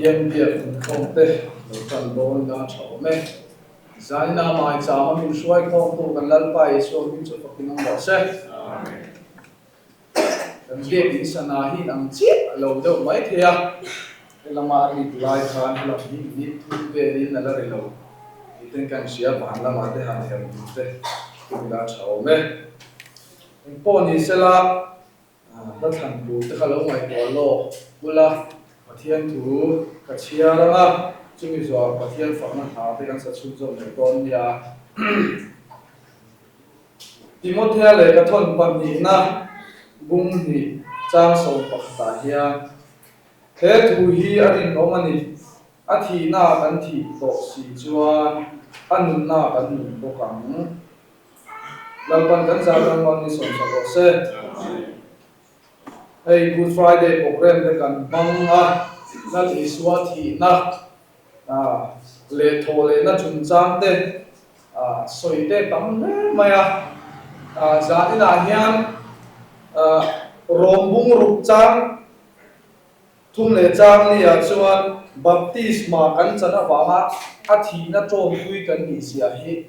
Pathian biak inkhawm te lo tan dawn ila tha awm e. Zaina maicham a min hruai khawmtu kan Lalpa Isua hming chu fakin awm rawh se. Kan biak in sana hi ang chiah a lo deuh mai thei a, helama a rik lai khan helam hi minute thum velin a la ri lo tih ten kan hria, van lamah te han her dun te tum ila tha awm e. Engpawh ni sela hla thlan tur te kha lo ngaihtuah lawk ula, Pathian thu ka chhiar ang a, chumi zawhah Pathian fakna hla te kan sa chhunzawm leh dawn nia. Timothea lehkha thawn pahnihna bung hnih chang 11ah hian he thu hi a rinawm a ni, A thihna kan thih tawh si chuan a nunna kan nun bawk ang. Lalpan kan zar ram hmang ni sawmsak rawh se. Hei Good Friday program te kan hmang a, Lal Isua thihna leh thawh lehna chungchang te sawi te tam hle mai a. Zan inah hian rawmbung ruk chang thum leh chang ni ah chuan baptisma kan chan avanga a thihna tawmpui kan nih zia hi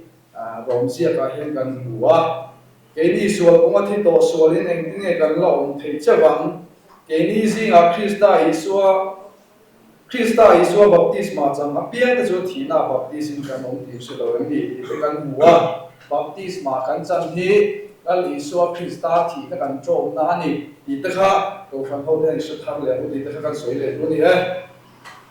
rawm ziakah hian kan hmu a. Keini sual kawnga thi tawh sualin engtin nge kan la awm theih cheuh ang? Keini zingah Krista Isua Krista Isua baptisma chang apiang te chu thihna baptisin kan awm tih hre lo em ni tih te kan hmu a. Baptisma kan chan hi Lal Isua Krista thihna kan tawmna a ni tih te kha Kohhran ho te hian i hre thar leh ang u tih te kha kan sawi leh duh a ni e.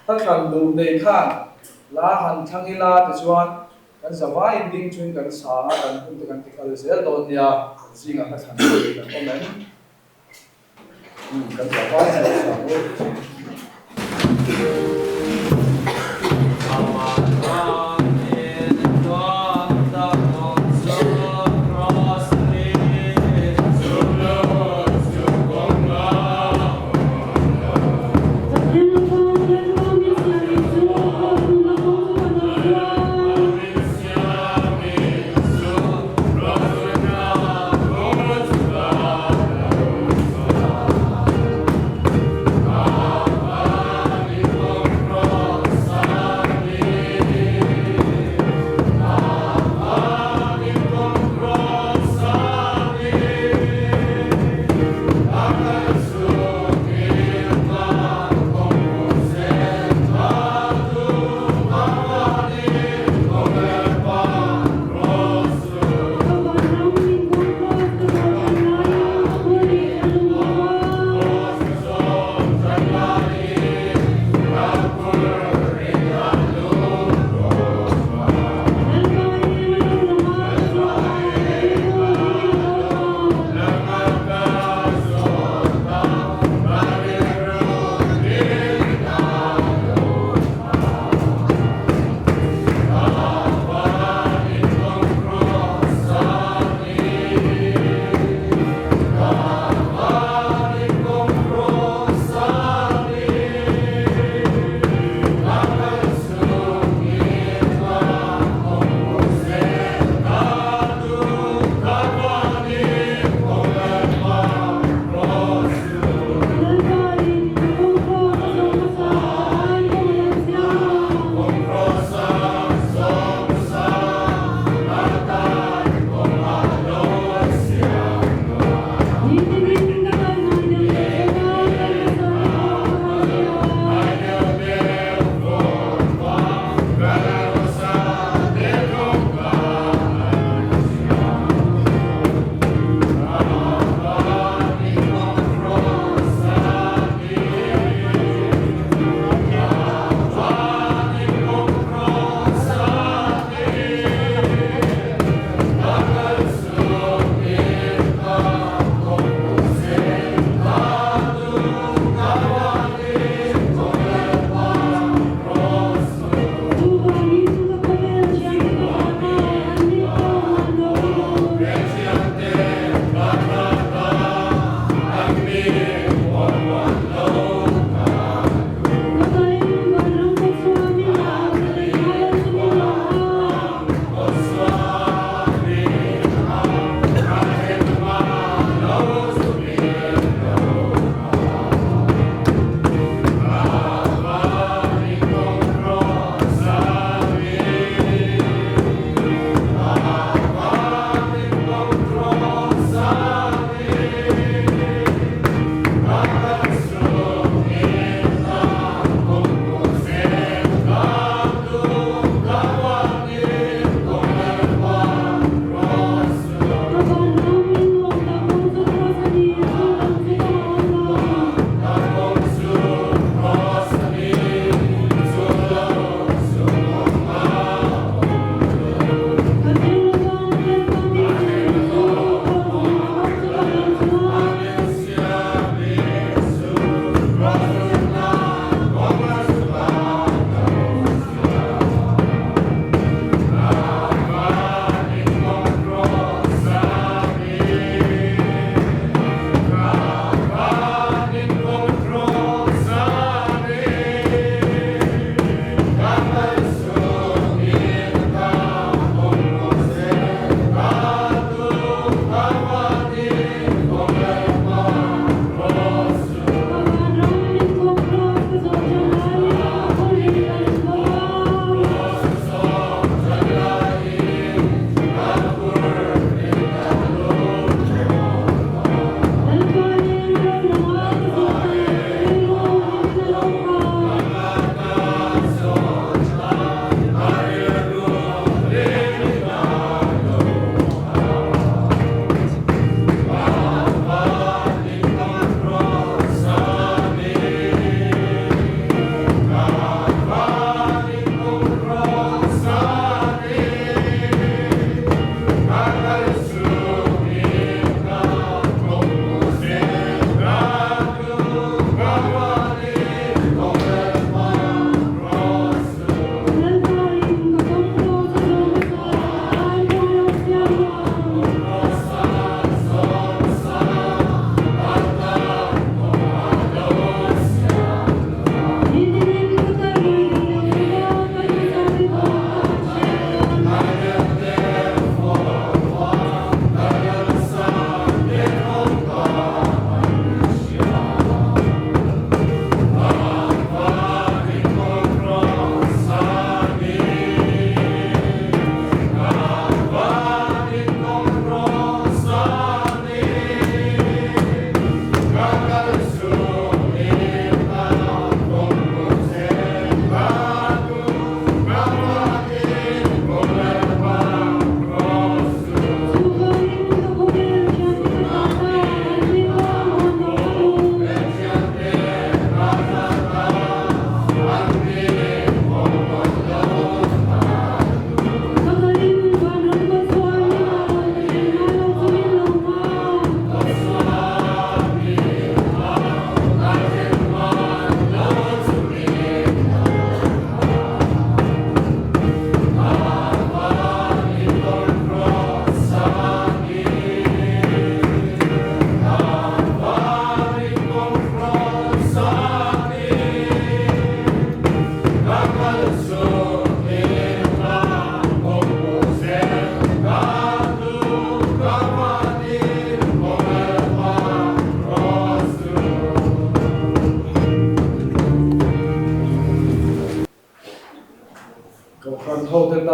Hla thlan duh nei khan la han thlang ila tichuan Kan zavaiin ding chuin kan sang a, kan hun te kan ti kal zel dawn nia, kan zingah hla thlan tur kan awm em? Kan zavai chu a sang u.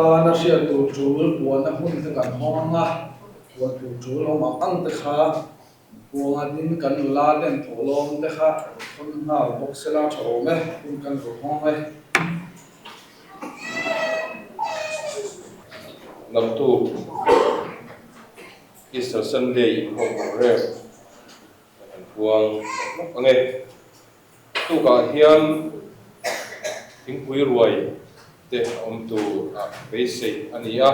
tana hriat tur tul puanna hmun te kan hawng ang a, puan tur tul awm ang ang te kha puang a tin kan nula ten thawhlawm te kha rawn thawn nghal bawk sela tha awm e, hun kan rawn hawng e. Naktuk Easter Sunday inkhawm programme kan puang lawk ang e. Tukah hian thingpui ruai te a awm tur a beisei a ni a,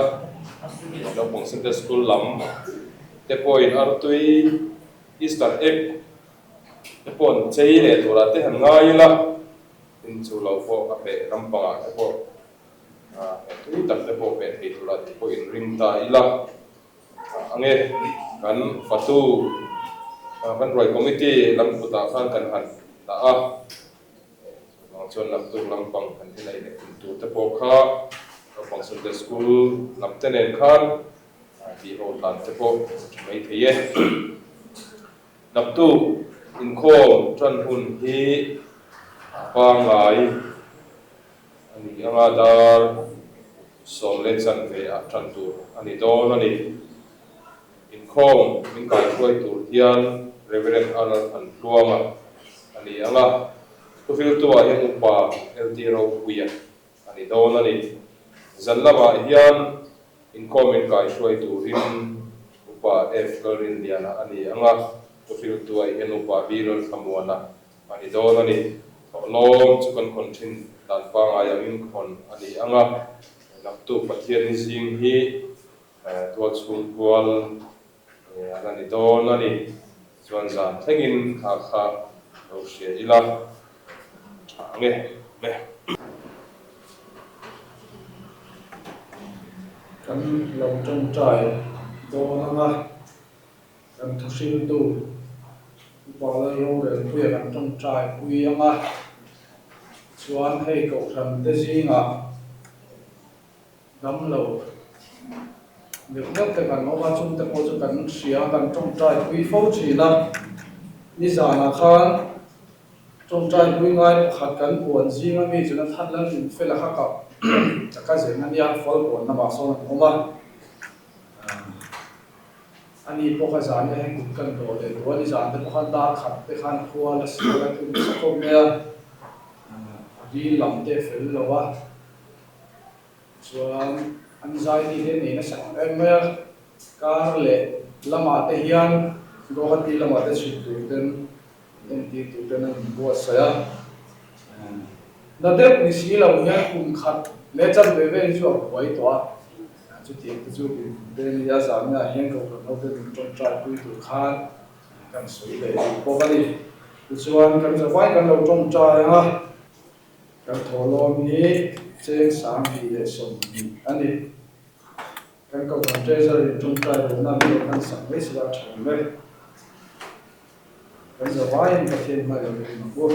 naupang Sunday School lam te pawhin artui Easter egg te pawh an chei leh turah te han ngai ila, tin chu lo pawh a peh lampangah te pawh tui tak te pawh peh thei turah te pawh inring ta ila. Ange kan fatu kan ruai committee lam kutah khan kan han dah a, chuvang chuan naktuk lampang kan hi neih leh tum tur te pawh kha naupang Sunday School lam te nen khan tih ho dan te pawh a tha mai thei e. Naktuk inkhawm tan hun hi pangngai a ni anga dar 10:15 ah tan tur a ni dawn a ni. Inkhawm min kaihruai tur hian Reverend Arnold Thantluanga a ni anga, thuhriltuah hian Upa LT Ropuia a ni dawn a ni. Zan lamah hian inkhawm min kaihruai turin Upa F Lalrinliana a ni anga, thuhriltuah hian Upa B Lalthlamuana A ni dawn a ni. Thawhlawm chu kan khawn thin dan pangai angin khawn a ni ang a, naktuk Pathian ni zing hi tual chhung kual a la ni dawn a ni. Chuan zan thlengin kha kha lo hria ila tha ang e. Kan lo tawngtai dawn ang a. Kan thuhriltu Upa Lalrorelpuia kan tawngtai pui ang a, chuan hei kohhran te zingah damlo neuh neuh te kan awm a, chungte pawh chu kan hria kan tawngtai pui fo thin a. Nizanah khan tawngtai pui ngai pakhat kan puan zinga mi Jonathan Lalnunfela kha ka ka zen a nia, Falkawn lamah sawn an awm a. A ni pawh kha zan hian hei kut kan dawh leh duh a ni, zan te pawh khan dar khat te khan khua la sial a tlum nasa khawp mai a, a dil lam te a fel lo a, chuan an zai ni te nei nasa em em mai a, kar leh lamah te hian Guwahati lamah te chhuk tur ten entir tur ten an inbuatsaih a, na deuh ni si lo hian kum khat leh chanve vel hi chu a buai tawh a. Chutiang te chu dinhmun te nia zahna hian kohhran ho te min tawngtai pui tur khan kan sawi leh duh bawk a ni. Tichuan kan zavai kan lo tawngtai ang a, kan thawhlawm hi cheng 2020 a ni. Kan kohhran treasury in tawngtai lohna min lo hman sak mai sela a tha awm e. Kan zavaiin Pathian hmai lo ring ang u.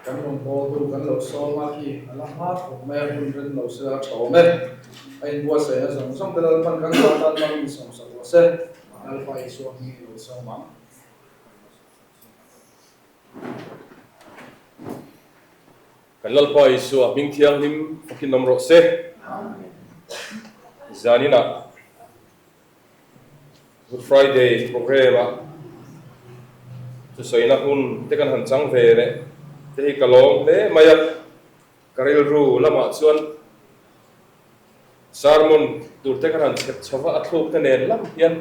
Kan rawn bawl tu kan lo sawm a khi a la hma khawp mai a, hun ren lo se a tha awm e. A inbuatsaihna zawng zawng te Lalpan kan tan tan mal min sawm sak rawh se. Lalpa Isua hming i lo sawm ang. Kan Lalpa Isua hming thianghlim fakin awm rawh se. Zaninah Good Friday programme ah thusawiina hun te kan han chang ve leh te hi ka lawm hle mai a, ka rilru lamah chuan sermon tur te kan han chhep chho va, a thluk te nen lam hian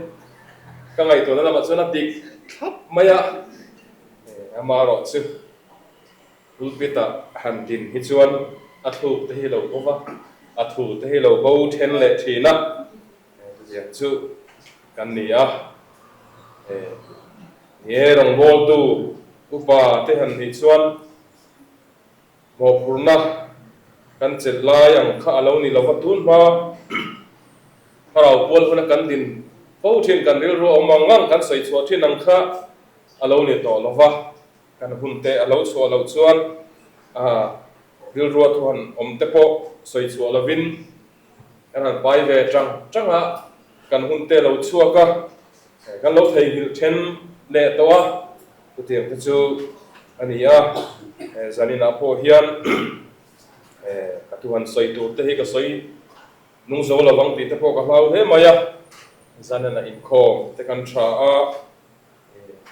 ka ngaihtuahna lamah chuan a dik thlap mai a, amaherawh chu pulpit ah han din hi chuan a thluk te hi lo bo va, a thu te hi lo bo then leh thin a. Chutiang chu kan ni a, ni e rawngbawltu upa te han nih chuan mawhphurhna kan chelh lai ang kha a lo ni lova, tun hma thlarau pual huna kan din fo thin kan rilru a awm ang ang kan sawi chhuah thin ang kha a lo ni tawh lova. Kan hun te a lo chhuah loh chuan rilrua thu han awm te pawh sawi chhuah lovin kan han pai ve tang tang a, kan hun te lo chhuak a, kan lo theihnghilh then leh tawh a, chutiang te chu a ni a. Zaninah pawh hian ka thu han sawi tur te hi ka sawi nung zo lovang tih te pawh ka hlau hle mai a, zaninah inkhawm te kan tha a.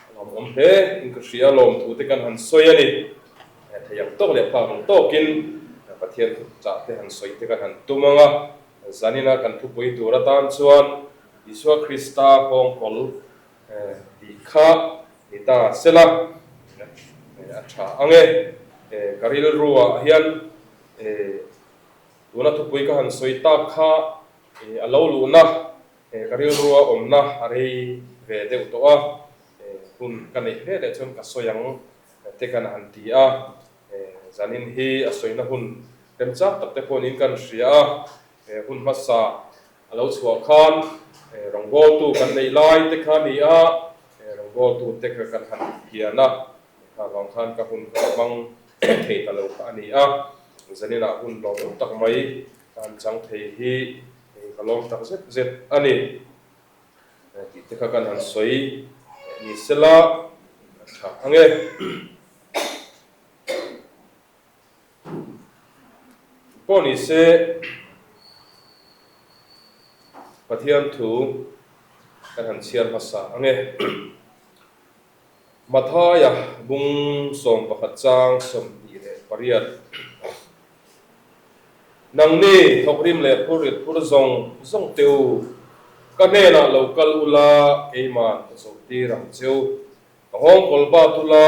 A lawmawm hle in ka hria, lawmthu te kan han sawi a ni. Thei ang tawk leh phak ang tawkin Pathian chah te han sawi te kan han tum ang a, zanina kan thupui tur atan chuan Isua Krista nghawngkawl tih kha ni ta sela a tha ang e. Ka rilruah hian tuna thupui ka han sawi tak kha a lo luhna Ka rilrua awmna a rei ve deuh tawh a, hun ka neih ve leh chuan ka sawi ang te kan han ti a, zanin hi a sawina hun remchang tak te pawhin kan hria a, hun hmasa a lo chhuah khan rawngbawltu kan neih lai te kha a ni a, rawngbawltu te kha kan han hian a, kha vang khan ka hun ka hmang thei ta lo kha a ni a, zaninah hun lawmawm tak mai ka han chang thei hi Hei ka lawm tak zet zet a ni tih te kha kan han sawi ni sela a tha ang e. Pawh ni se Pathian thu kan han chhiar hmasa ang e. Mathaia bung 11 chang 28. Nangni thawkrim leh phurrit phur zawng zawng te u, ka hnenah lo kal ula keimah ka chawhtir ang che u. Ka nghawngkawl bat ula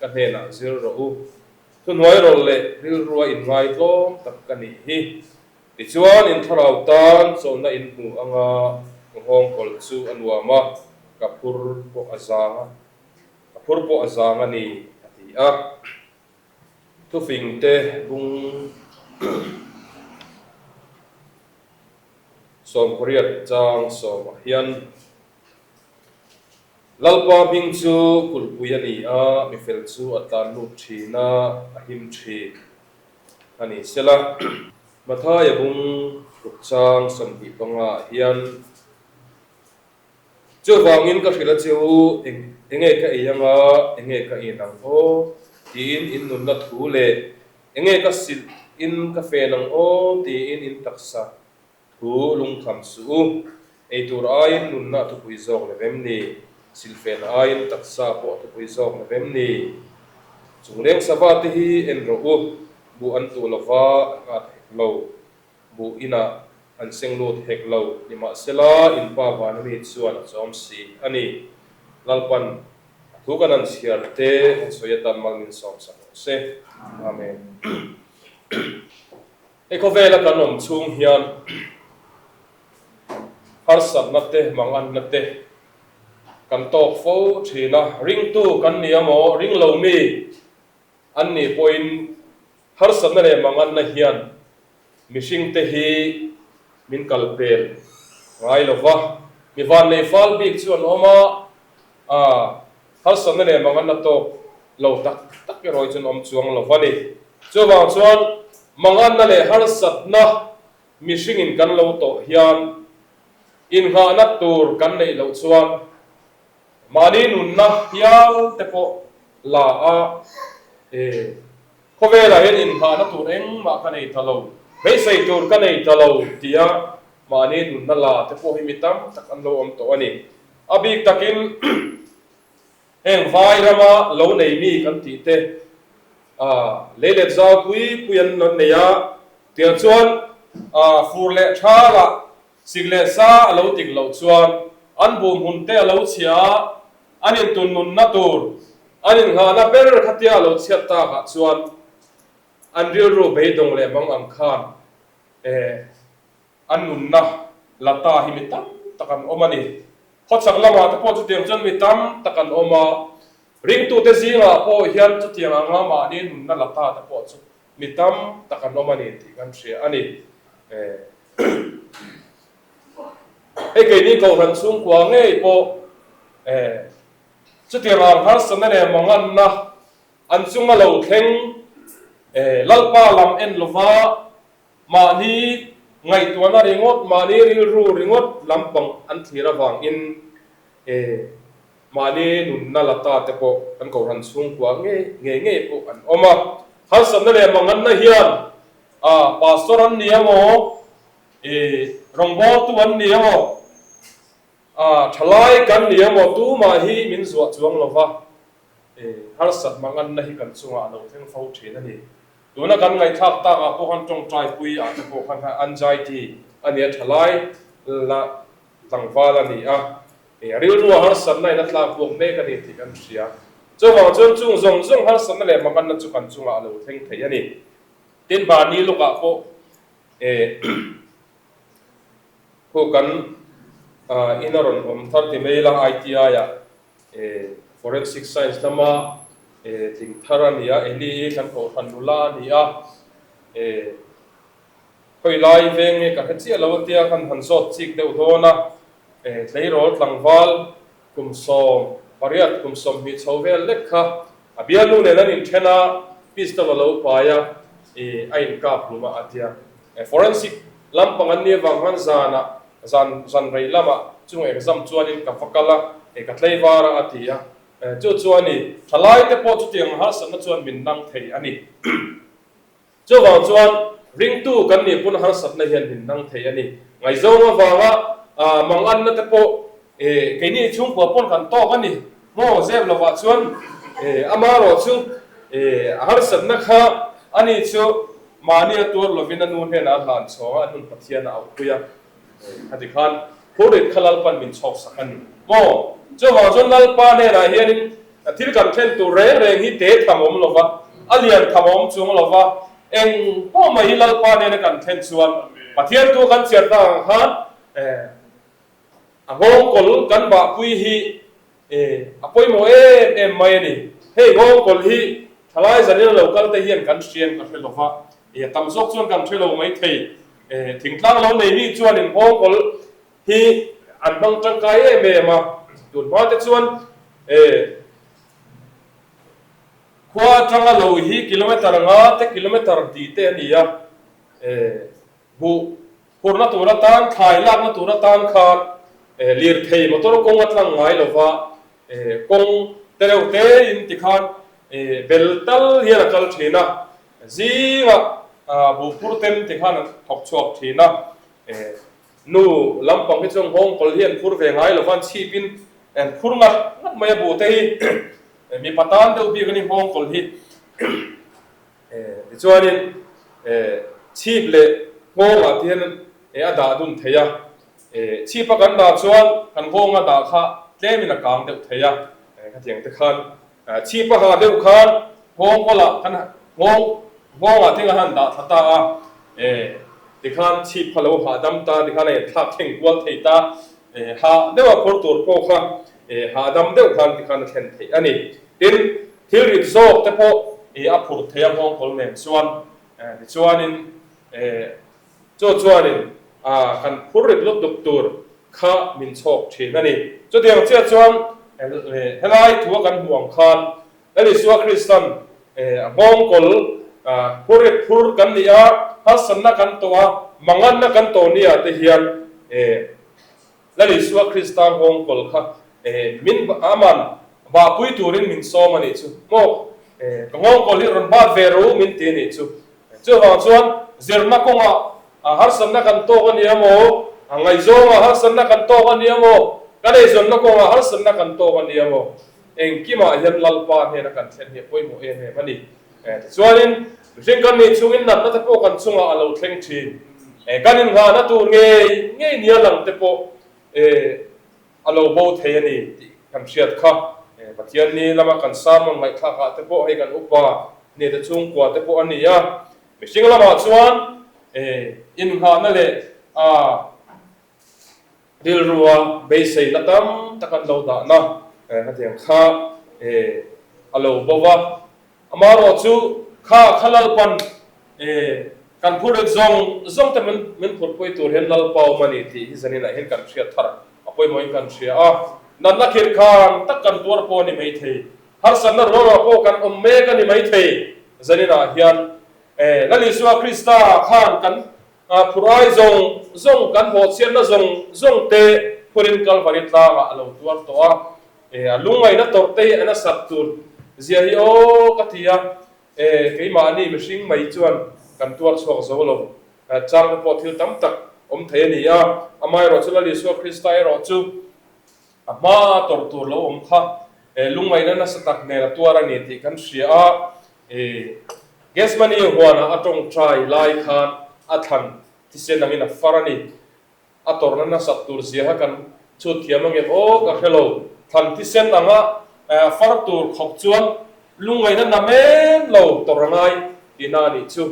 ka hnenah zir rawh u. Thuhnuai rawlh leh rilrua inngaitlawm tak ka nih hi. Tichuan, in thlarau tan chawlhna in hmu anga ka nghawngkawl chu a nuam a, ka phur pawh a zang a, ka phur pawh a zang a ni, a ti a. Thufing te bung 18 chang sawmah hian Lalpa hming chu kulhpui a ni a, mifel chu a tlan lut thin a, a him thin. A ni sela, Mathaia bung ruk chang 25 ah hian, Chuvangin ka hrilh a che u, eng enge ka ei anga, enge ka in ang aw? tiin in nunna thu leh, Enge ka silh in ka fen ang aw? tiin in taksa Thu lungkham suh u. Ei tur aiin nunna a thupui zawk lo vem ni? Silfen aiin taksa pawh a thupui zawk lo vem ni? Chungleng sava te hi en rawh u. Buh an tuh lova an at hek lo. Buh inah an seng lut hek lo. Nimahsela, in pa vana mi chuan a chawm si a ni. Lalpan a thu kan han chhiar te an sawi atan mal min sawmsak rawh se. Amen. He khawvela kan awm chhung hian harsatna te, manganna te kan tawk fo thin a, ringtu kan ni amaw, ring lo mi an nih pawhin harsatna leh manganna hian mihringte hi min kal pel ngai lo va, mi vannei fal bik chu an awm a, harsatna leh manganna tawk lo tak tak erawh hi chuan awm chuang lo va ni. Chuvang chuan manganna leh harsatna mihringin kan lo tawh hian innghahna tur kan neih loh chuan mahni nunna hial te pawh la a, e, khawvelah hian innghahna tur engmah ka nei ta lo, beisei tur ka nei ta lo tia mahni nunna la te pawh hi mi tam tak an lo awm tawh a ni. A bik takin heng vai rama lo nei mi kan tih te, lei let zau pui pui an lo nei a, tiang chuan fur leh thala sik leh sa a lo tik loh chuan an buh hmun te a lo chhia a, an intun nunna tur an innghahna ber khatia a lo chhiat takah chuan an rilru beidawng leh mang ang khan An nunna la ta hi mi tam tak an awm a ni. Khawchhak lamah te pawh chutiang chuan mi tam tak an awm a, ringtute zingah pawh hian chutiang anga mahni nunna la ta te pawh chu mi tam tak an awm a ni tih kan hria a ni. Hei keini Kohhran chhungkua ngei pawh chutiang ang harsatna leh manganna. An chunga lo thleng Lalpa lam en lova mahni ngaihtuahna ringawt, mahni rilru ringawt lampang an thlir avangin mahni nunna la ta te pawh kan kohhran chhungkua ngei ngei ngei pawh an awm a. Harsatna leh manganna hian pastor an ni emaw, rawngbawltu an ni emaw, A, thalai kan ni emaw tumah hi min zuah chuang lo va, harsat manganna hi kan chungah a lo thleng fo thin a ni. Tuna kan ngaihthlak takah pawh khan tawngtai pui ah te pawh khan anxiety a nia, thalai la tlangval a ni a, rilrua harsatna in a tlak buak mek a ni tih kan hria. Chuvang chuan chung zawng zawng harsatna leh manganna chu kan chungah a lo thleng thei a ni. Tin, mahni lawkah pawh Khu kan in a rawn awm thar ti mai ila ITI ah Forensic Science lama tling thar a ni a, Eli hi kan kohhran nula a ni a, khawi lai veng nge ka hre chiah lo a tia kan han zawt chik deuh dawn a, tleirawl tlangval kum 18 kum 20 chho vel lek kha a bialnu nen an inthen a, pistol a lo pai a, a inkap hlum a a tia. Forensic lampang an nih avang khan zanah zan zan rei lamah chung exam chuanin ka va kal a, ka tlaivar a a ti a. Chu chuan i thalaite pawh chutiang harsatna chuan min nang thei a ni. Chuvang chuan ringtu kan nih pawn harsatna hian min nang thei a ni. Ngaihzawng avanga manganna te pawh keini chhungkua pawn kan tawk a ni maw zep lovah chuan amaherawh chu a harsatna kha ani chu mahni a tuar lovin a nu hnenah a hlan chhawng a, a nun Pathian a auhpui a. Khati khan phurrit kha Lalpan min chhawk sak a ni maw? Chuvang chuan Lalpa hnenah hianin thil kan thlen tur reng reng hi te tham awm lova, a lian tham awm chung lova, eng pawh mai hi Lalpa hnena kan thlen chuan Pathian tu kan chhiar tak ang khan a nghawngkawl kan bahpui hi a pawimawh em em mai a ni. Hei nghawngkawl hi thalai zanin a lo kal te hian kan hrian ka hre lova, a tam zawk chuan kan hre lo mai thei. Thingtlang lo nei mi chuanin nghawngkawl hi an hmang tangkai em em a, tun hma te chuan khua atanga lo hi kilometer nga te kilometer tih te a ni a, buh phurhna tur atan, thlai lakna tur atan khan lirthei motor kawng a tlang ngai lova, kawng te reuh te in tikhan bel tal hian a kal thin a, zingah buh phur tem tikhan an thawk chhuak thin a. Nu lampang hi chuan nghawng kawl hi an phur ve ngai lo va, an chhip in an phur ngat ngat mai a buh te hi mipa tan deuh bik a ni nghawng kawl hi. Tichuanin chhip leh nghawng ah te hian a dah dun thei a, chhip a kan dah chuan kan nghawng a dah kha tlem in a kang deuh thei a, khatiang te khan chhip a ha deuh khan nghawng kawl ah kan nghawng nghawng ah te hian a han dah thla ta a, tikhan chhip kha lo hahdam ta tikhan a inthlak thleng kual thei ta, hah deuh a phur tur pawh kha hahdam deuh khan tikhan a thlen theih a ni. Tin, thil rit zawk te pawh a phur thei a nghawng kawl nen chuan tichuanin chu chuanin kan phur rit lutuk tur kha min chhawk thin a ni. Chutiang chiah chuan helai thua kan hmuh ang khan Lal Isua Kristan a nghawngkawl phur rit phur kan nih a, harsatna kan tawh a, manganna kan tawh nia te hian Lal Isua Krista nghawngkawl kha min aman vahpui turin min sawm a nih chu. Maw ka nghawngkawl hi rawn bat ve ro min ti a nih chu. Chuvang chuan zirna kawngah harsatna kan tawk a nia maw, ngaihzawnga harsatna kan tawk a nia maw, kan eizawnna kawngah harsatna kan tawk a nia maw, Engkimah hian Lalpa hnena kan thlen hi a pawimawh em em a ni. Tichuanin, mihring kan nih chungin natna te pawh kan chungah a lo thleng thin. Kan inghahna tur ngei ngei nia lang te pawh a lo bo thei a ni tih kan hriat kha. Pathianni lama kan sermon ngaihthlakah te pawh hei kan upa hnete chhungkua te pawh a ni a. Mihring lamah chuan inghahna leh a Rilrua beiseina tam tak an lo dahna hetiang kha a lo bo va. Amaherawh chu kha kha Lalpan kan phurrit zawng zawng te min phurpui tur hian Lalpa awm a ni tih hi zaninah hian kan hriat thar a pawimawhin kan hria a. Natna khirh khan tak kan tuar pawh a ni maithei. Harsatna ruangah pawh kan awm mek a ni maithei. Zaninah hian Lal Isua Krista khan kan phurai zawng zawng, kan hawhchhiatna zawng zawng te phurin Kalvari tlangah a lo tuar tawh a. A lungngaihna tawrh te hi a nasat tur zia hi aw ka ti a. Keimahni mihring mai chuan kan tuar chhuak zo lo. Changte pawh thil tam tak awm thei a ni a. Amaherawhchu Lal Isua Krista erawh chu A hma tawrh tur lo awm kha lungngaihna nasa tak nen a tuar a ni tih kan hria a. Gethsemane huanah a tawngtai lai khan a thlan thisen angin a far a ni. A tawrhna nasat tur zia kha kan chhut thiam angem aw ka hre lo. Thlan thisen anga far tur khawp chuan lungngaihna na men lo tawrh a ngai tihna a nih chu.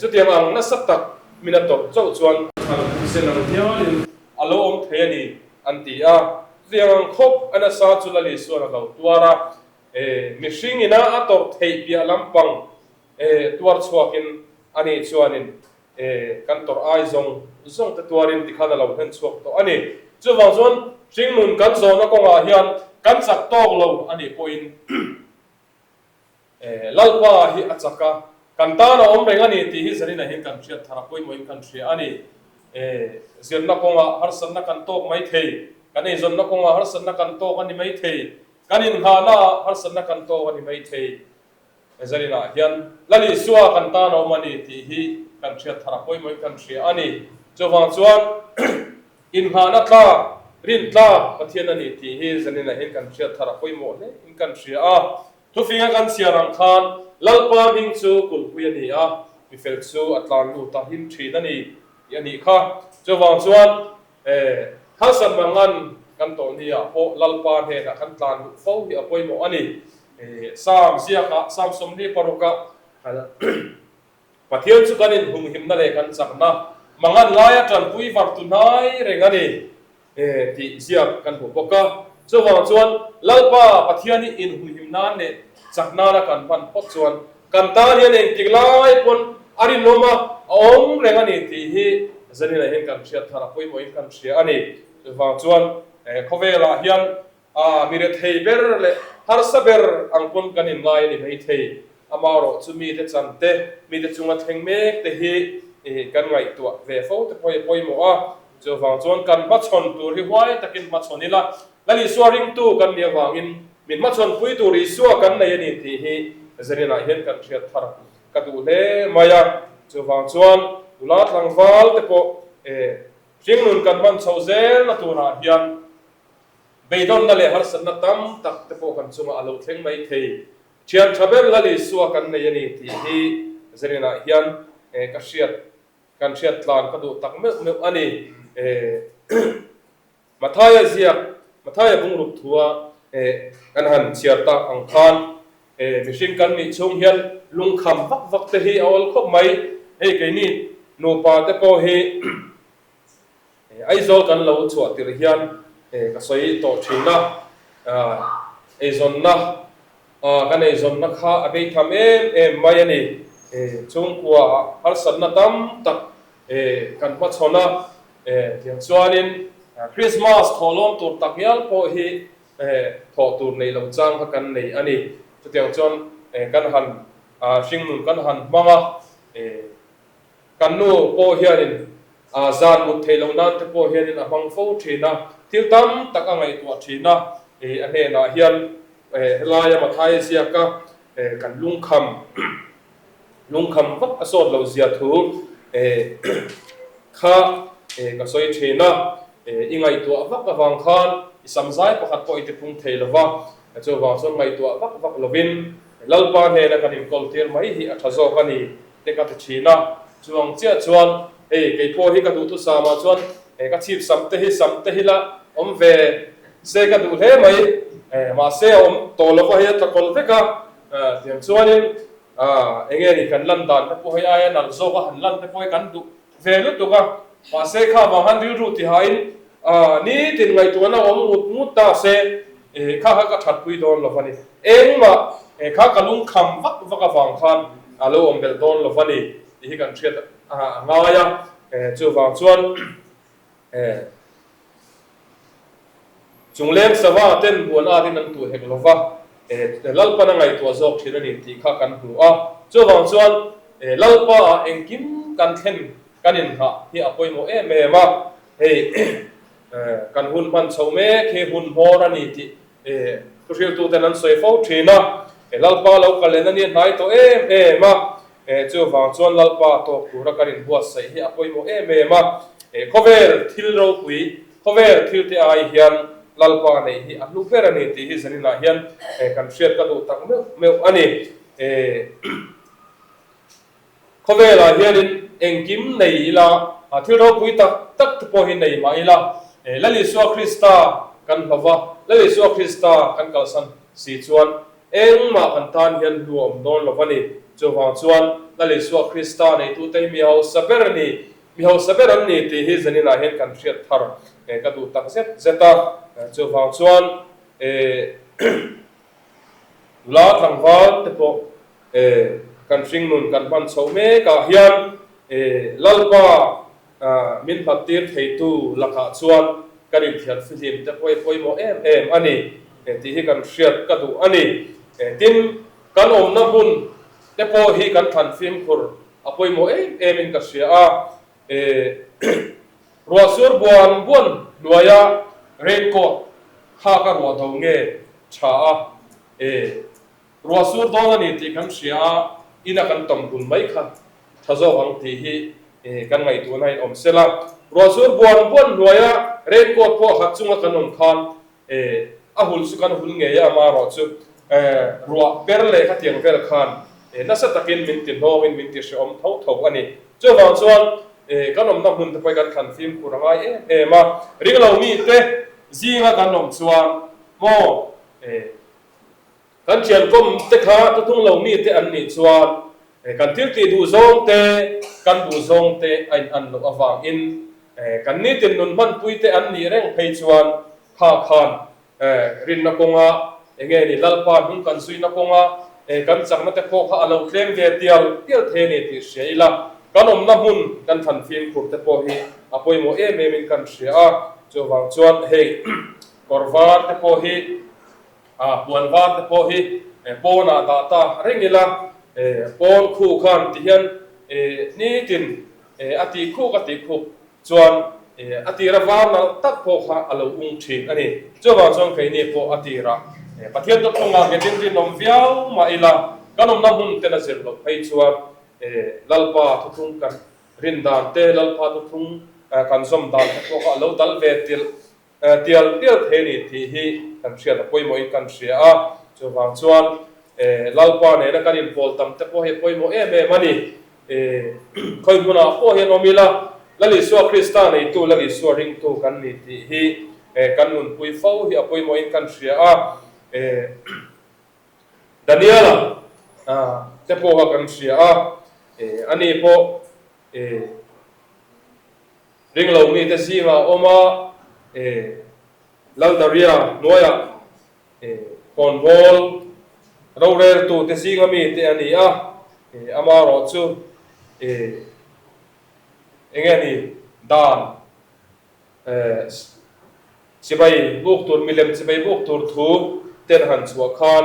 Chutiang ang nasa tak min a tawrh chauh chuan thlan thisen ang hialin a lo awm thei a ni. An ti a, chutiang ang khawp a nasa chu Lal Isuan a lo tuar a, e, mihring ina a tawrh theih piah lampang, e, tuar chhuakin ani chuanin, e, kan tawrh ai zawng zawng te tuarin tikhan a lo hlen chhuak tawh a ni. Chuvang chuan hringnun kan zawhna kawngah hian kan chak tawk lo a nih pawhin, Lalpa hi a chak a, kan tan a awm reng a ni tih hi Zarina hian kan hriat thar a pawimawhin kan hria a ni. Zirna kawngah harsatna kan tawk mai thei, kan eizawnna kawngah harsatna kan tawk a ni mai thei, kan inngahnaah harsatna kan tawk a ni mai thei. Zarina hian Lal Isua kan tan a awm a ni tih hi kan hriat thar a pawimawhin kan hria a ni. Chuvang chuan inngahna tlak, rin tlak Pathian a ni tih hi Zarina hian kan hriat thar a pawimawh hle in kan hria a. Thufinga kan chhiar ang khan Lalpa hming chu kulhpui a ni a, mi fel chu a tlan lut a him thin a ni tih a nih kha. Chuvang chuan harsat mangan kan tawh ni ah pawh Lalpa hnenah kan tlan luh fo hi a pawimawh a ni. Sam ziakah Sam 26 ah Pathian chu kan inhumhimna leh kan chakna mangan laia tanpui var tu hnai reng a ni tih ziak kan hmu bawk a. Chuvang chuan Lalpa Pathian hi inhumhim nan leh chak nana kan hman phawt chuan kan tan hian engtik lai pawn a rinawm a, a awm reng a ni tih hi Zanina hian kan hriat thar a pawimawhin kan hria a ni. Chuvang chuan khawvelah hian mi rethei ber leh harsa ber ang pawn kan inngai a ni maithei. Amaherawh chu mite chan te, mite chunga thleng mek te hi kan ngaihtuah ve fo te pawh hi a pawimawh a. Chuvang chuan kan hmachhawn tur hi huai takin hmachhawn ila, Lal Isua ringtu kan nih avangin min hmachhawn pui tur Isua kan nei a ni tih hi Zerinah hian kan hriat thar ka duh hle mai a. Chuvang chuan nula tlangval te pawh hringnun kan hman chho zelna turah hian beidawnna leh harsatna tam tak te pawh kan chungah a lo thleng mai thei. Thian tha ber Lal Isua kan nei a ni tih hi Zerinah hian ka hriat kan hriat tlan ka duh tak meuh meuh a ni. Mathaia ziak, Mathaia bungruk thua kan han chhiar tak ang khan mihring kan nih chhung hian lungkham vak vak te hi a awl khawp mai. Hei keini nupa te pawh hi Aizawl kan lo chhuah tirh hian ka sawi tawh thin a, eizawnna kan eizawnna kha a bei tham em em mai a ni. Chhungkua ah harsatna tam tak kan hmachhawn a, tiang chuanin Krismas thawhlawm tur tak ngial pawh hi thawh tur neih loh chang kha kan nei a ni. Chutiang chuan kan han hringnun kan han hmang a. Kan nu pawh hianin zan mut theih loh nan te pawh hianin a hmang fo thin a, thil tam tak a ngaihtuah thin a, a hnenah hian helaia Mathaia ziaka kan lungkham lungkham vak a sawt loh zia thu kha ka sawi thin a, i ngaihtuah vak avang khan i samzai pakhat pawh i tipung thei lo va, chuvang chuan ngaihtuah vak vak lovin Lalpa hnena kan inkawl tir mai hi a tha zawk a ni. Te ka ti thin a, chuang chiah chuan hei kei pawh hi ka duhthusam ah chuan ka chhip sam te hi sam te hi la awm ve se ka duh hle mai, mahse a awm tawh lo va hei a tla kawl vek a, tiang chuanin eng nge ni kan lan dan te pawh hei aia nalh zawk a han lan te pawh hi kan duh ve lutuk a, mahse kha vang han rilru tihain nitin ngaihtuahna awm ngut ngut ta se kha kha ka thatpui dawn lo va ni. Engmah kha ka lungkham vak vak avang khan a lo awm belh dawn lo va ni tih hi kan hriat a ngai a, chuvang chuan chungleng sava ten buan atin an tuh hek lo va. Lalpan a ngaihtuah zawk thin a ni tih kha kan hmu a. Chuvang chuan Lalpa ah engkim kan thlen kan inhah hi a pawimawh em em a. Hei kan hun hman chho mek hi hun hmawr a ni tih thuhriltuten an sawi fo thin a. Lalpa lo kal len a ni hnai tawh em em a. Chuvang chuan Lalpa tawk tura kan inbuatsaih hi a pawimawh em em a. Khawvel thil ropui, khawvel thil te ai hian Lalpa neih hi a hlu ber a ni tih hi zaninah hian kan hriat ka duh tak meuh meuh a ni. Khawvelah hianin engkim nei ila, thil ropui tak tak te pawh hi nei mah ila, Lal Isua Krista kan hlo va, Lal Isua Krista kan kalsan si chuan engmah kan tan hian hlu a awm dawn lo a ni. Chuvang chuan Lal Isua Krista neitute hi mi hausa ber a ni, mi hausa ber an ni tih hi zaninah hian kan hriat thar ka duh tak zet zet a. Chuvang chuan nula tlangval te pawh Kan hringnun kan hman chho mek ah hian Lalpa min hlat tir theitu lakah chuan kan inthiar fihlim te pawh hi pawimawh em em a ni tih hi kan hriat ka duh a ni. Tin, kan awmna hmun te pawh hi kan thlan fimkhur a pawimawh em em in ka hria a. Ruahsur buan buan hnuaia raincoat hak a ruah do nge tha a. Ruah sur dawn a ni tih kan hria a, ina kan tawm hun mai kha tha zawk ang tih hi kan ngaihtuahna in awm sela. Ruah sur buan buan hnuaia raincoat pawh hat chunga kan awm khan a hul chu kan hul ngei a, amaherawhchu ruah per leh khatiang vel khan nasa takin min ti hlawngin min ti hrehawm tho tho a ni. Chuvang chuan kan awmna hmun te pawh hi kan thlan fimkhur a ngai em em a, ringlo mite zinga kan awm chuan maw Kan thiankawm te kha thuthung lo mi te an nih chuan kan thil tih duh zawng te, kan duh zawng te a in an loh avangin kan nitin nun hmanpui te an nih reng phei chuan kha khan rinna kawnga enge ni Lalpa hnung kan zuina kawnga kan chakna te pawh kha a lo tlem ve tial tial thei a ni tih hria ila, kan awmna hmun kan thlan fimkhur te pawh hi a pawimawh em em in kan hria a, chuvang chuan hei kawr var te pawh hi A puan var te pawh hi pawnah dah ta reng ila, pawn khu khan ti hian nitin a tih khuk a tih khuk chuan a tira var nalh tak pawh kha a lo ung thin a ni. Chuvang chuan keini pawh a tirah Pathian thuthlungah nghetin rinawm viau mah ila, kan awmna hmun ten a zir loh phei chuan Lalpa thuthlung kan rin dan te, Lalpa thuthlung kan zawm dan te pawh kha a lo dal ve tilh Tial tial thei a ni tih hi kan hriat a pawimawhin kan hria a, chuvang chuan Lalpa nena kan inpawl tam te pawh hi a pawimawh em em a ni. Khawi hmunah pawh hian awm ila, Lal Isua Krista neitu, Lal Isua ringtu kan ni tih hi kan nunpui fo hi a pawimawhin kan hria a. Daniela te pawh kha kan hria a, ani pawh Ringlo mite zingah a awm a, Laldaria hnuaiah khawnbawl roreltute zinga mite a ni a, amaherawhchu enge ni dan Chibai buk tur, milem chibai buk tur thu ten han chhuah khan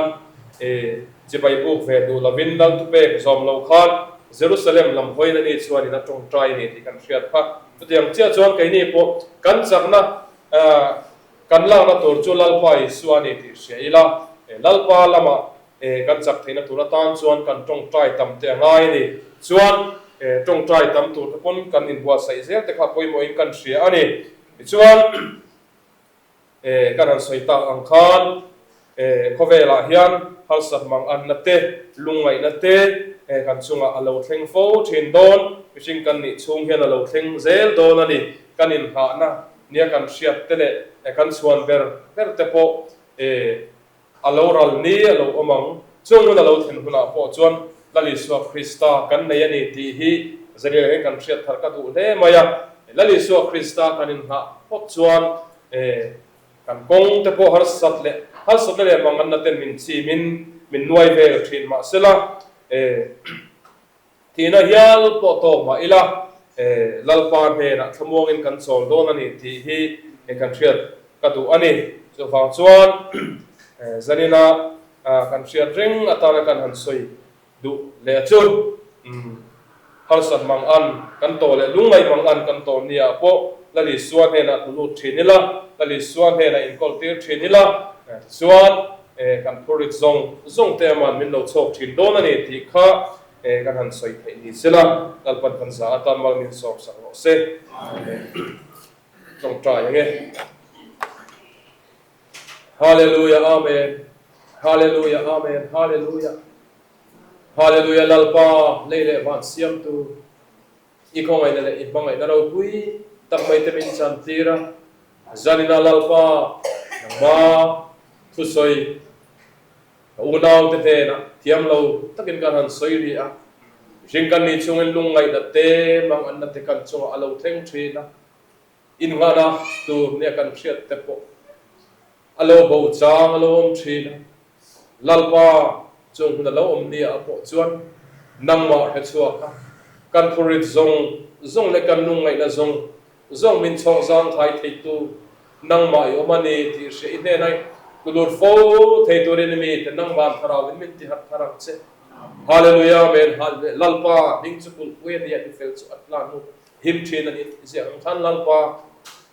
chibai buk ve duh lovin Lal thupek zawm lo khan Jerusalem lam hawiin ani chuanin a tawngtai a ni tih kan hriat kha. Chutiang chiah chuan keini pawh kan chakna kan lakna tur chu Lalpa Isua a ni tih hria ila, Lalpa lamah kan chak theihna tur atan chuan kan tawngtai tam te a ngai a ni. Chuan tawngtai tam tur te pawn kan inbuatsaih zel te kha pawimawhin kan hria a ni. Tichuan, kan han sawi tak ang khan khawvelah hian harsat mang anna te, lungngaihna te kan chungah a lo thleng fo thin dawn. Mihring kan nih chhung hian a lo thleng zel dawn a ni. Kan inhlahna nia kan hriat te leh kan chhuan ber ber te pawh a lo ral ni a lo awm ang. Chung hun a lo thlen hunah pawh chuan Lal Isua Krista kan nei a ni tih hi zariah hian kan hriat thar ka duh hle mai a. Lal Isua Krista kan inghah phawt chuan kan kawng te pawh harsat leh harsatna leh manganna ten min chimin min nuai vel thin mahsela Tihna hial pawh tawk mah ila, Lalpa hnenah thlamuangin kan chawl dawn a ni tih hi kan hriat ka duh a ni. Chuvang chuan zanina Kan hriat reng atana kan han sawi duh leh chu harsat mang an kan tawh leh lungngaih mang an kan tawh nia pawh Lal Isua hnenah tlu lut thin ila, Lal Isua hnenah inkawl tir thin ila, tichuan kan phurrit zawng zawng te aman min lo chhawk thin dawn a ni tih kha kan han sawi theih ni sela, Lalpan kan za atan mal min sawm sak rawh se. Tawngtai ange. Hallelujah Amen Hallelujah Amen Hallelujah Hallelujah Lalpa lei leh van siamtu i khawngaihna leh i hmangaihna ropui tak mai te min chan tir a, zanina Lalpa nangma thusawi ka unaute hnenah thiam lo takin kan han sawi rih a, mihring kan nih chungin lungngaihna te manganna te kan chungah a lo thleng thin a. Inngahna tur nia kan hriat te pawh a lo bo chang a lo awm thin a, Lalpa chung hun a lo awm nia a pawh chuan nangmah hre chhuak a, kan phurrit zawng zawng leh kan lungngaihna zawng zawng min chhawk zangkhai theitu nangmah i awm a ni tih hria i hnenah i lut fo thei turin i mite nangman thlarauin min ti harh thar ang che. Hallelujah Amen Hallelujah Lalpa hming chu kulhpui a nia i fel chu a tlan lut. Him thin a ni ziah ang khan Lalpa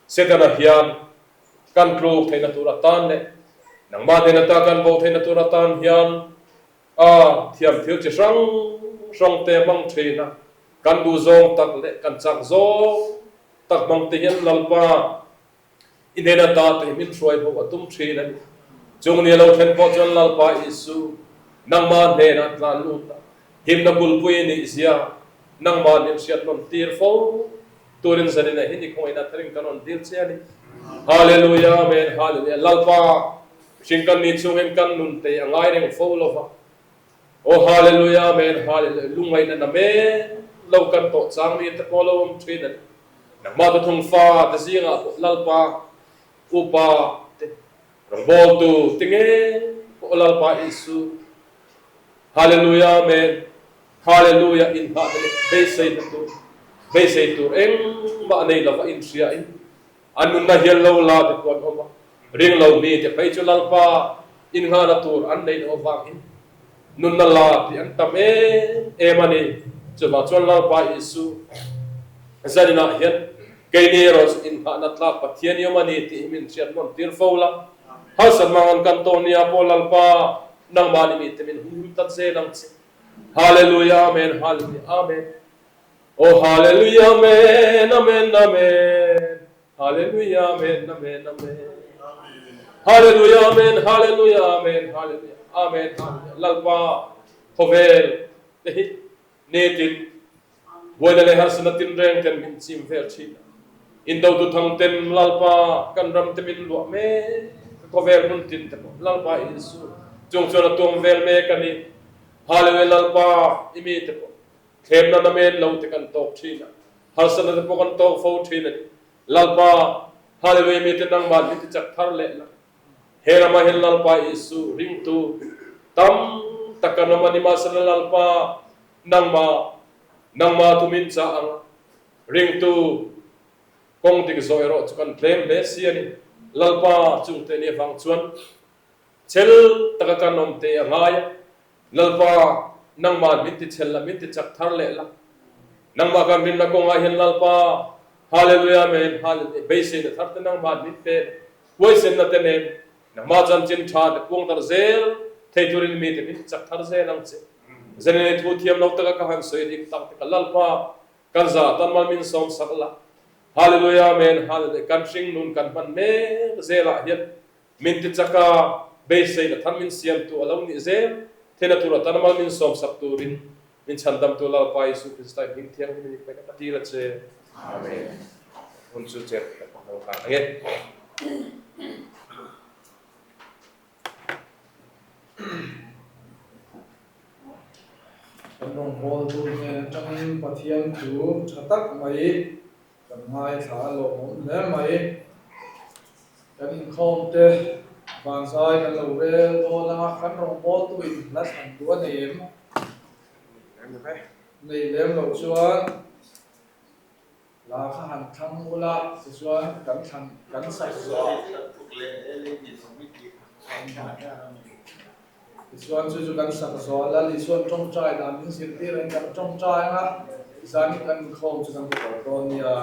Setana hian kan tluk theihna tur atan leh nangmah hnen ata kan bo theihna tur atan hian a thiam thil chi hrang hrang te hmang thin a, kan duh zawng tak leh kan chak zawng tak hmang te hian Lalpa i hnen ata te hi min hruai bo a tum thin a ni. Chung ni a lo thlen pawh chuan Lalpa Isu nangmah hnenah tlan lut a, himna kulpui i nih zia nangmah min hriat nawn tir fo turin zanin ah hian i khawngaihna tharin kan rawn dil che a ni. Hallelujah Amen Hallelujah Lalpa mihring kan nih chungin kan nun te a ngai reng fo lova Aw Hallelujah Amen Hallelujah lungngaihna na men lo kan tawh chang mi te pawh lo awm thin a ni. Nangmah te thung fa te zingah pawh Lalpa upa te rawngbawltu te nge pawh Lalpa Isu Hallelujah Amen Hallelujah inhah te leh beisei na tur beisei tur engmah nei lova inhria in an nunna hian lo la te pawh an awm a, ring lo mi te phei chu Lalpa innghahna tur an neih loh avangin nunna la tih an tam em em a ni. Chuvang chuan Lalpa Isu zaninah hian keini erawh chu innghahna tlak Pathian i awm a ni tih hi min hriat nawn tir fo la. Harsat mangan kan tawh nia pawh Lalpa nangmah ni mite min humhim tlat zel ang che. Hallelujah Amen Hallelujah Amen. Aw Hallelujah Amen Amen Amen Hallelujah Amen Amen Amen Hallelujah Amen Hallelujah Amen Hallelujah Amen Hallelujah Lalpa khawvel te hi nitin buaina leh harsatna tinreng ten min chim vel thin a, indotu thang ten Lalpa kan ram te min luah mek a, khawvel hmun tin te pawh Lalpa Isu chung chuan a tuam vel mek a ni. Hallelujah Lalpa i mi te pawh Thlemna namen lo te kan tawk thin a, harsatna te pawh kan tawk fo thin a ni. Lalpa, Hallelujah mite nangmah min ti chak thar leh la. He ramah hian Lalpa Isu ringtu tam tak kan awm a ni. Mahsela Lalpa, nangmah, nangmah tu min chah ang a, ringtu kawng dik zawh erawh chu kan tlem hle si a ni. Lalpa, chungte ni avang chuan chel taka kan awm te a ngai a. Lalpa, nangmah min ti chhel la, min ti chak thar leh la. Nangmah kan rinna kawngah hian Lalpa, Hallelujah, Amen, Hallelujah, beiseina thar te nangmah min pe la, huaisenna te nen nangmah chanchin tha te puang darh zel thei turin mite min ti chak thar zel ang che. Zenene thu thiam lo taka ka han sawi dik tak te ka Lalpa, kan zah tan mal min sawm sak la. Hallelujah, Amen, Hallelujah, kan hring nun kan hman mek zelah hian Min ti chak a, beiseina thar min siamtu a lo nih zel theihna tur atan amal min sawmsak turin min chhandamtu Lalpa Isu Krista in hming thianghlim in i hmeh ka dil a che. Amen. Hun chu chen ka lo hlan ang e. Kan rawngbawltu hnen atangin Pathian thu tha tak mai Kan ngaithla a lawmawm hle mai. Kan inkhawm te vanzai kan lo rel dawn a, kan rawngbawltu in hla thlan duh a nei em? Nei lem loh chuan hla kha han thlang ula tichuan kan thlan kan sak zawh ah. Tichuan chu chu kan sak zawh a, Lal Isuan tawngtai dan min zirtir ang in kan tawngtai ang a, zanin kan inkhawm chu kan ti tawh dawn nia.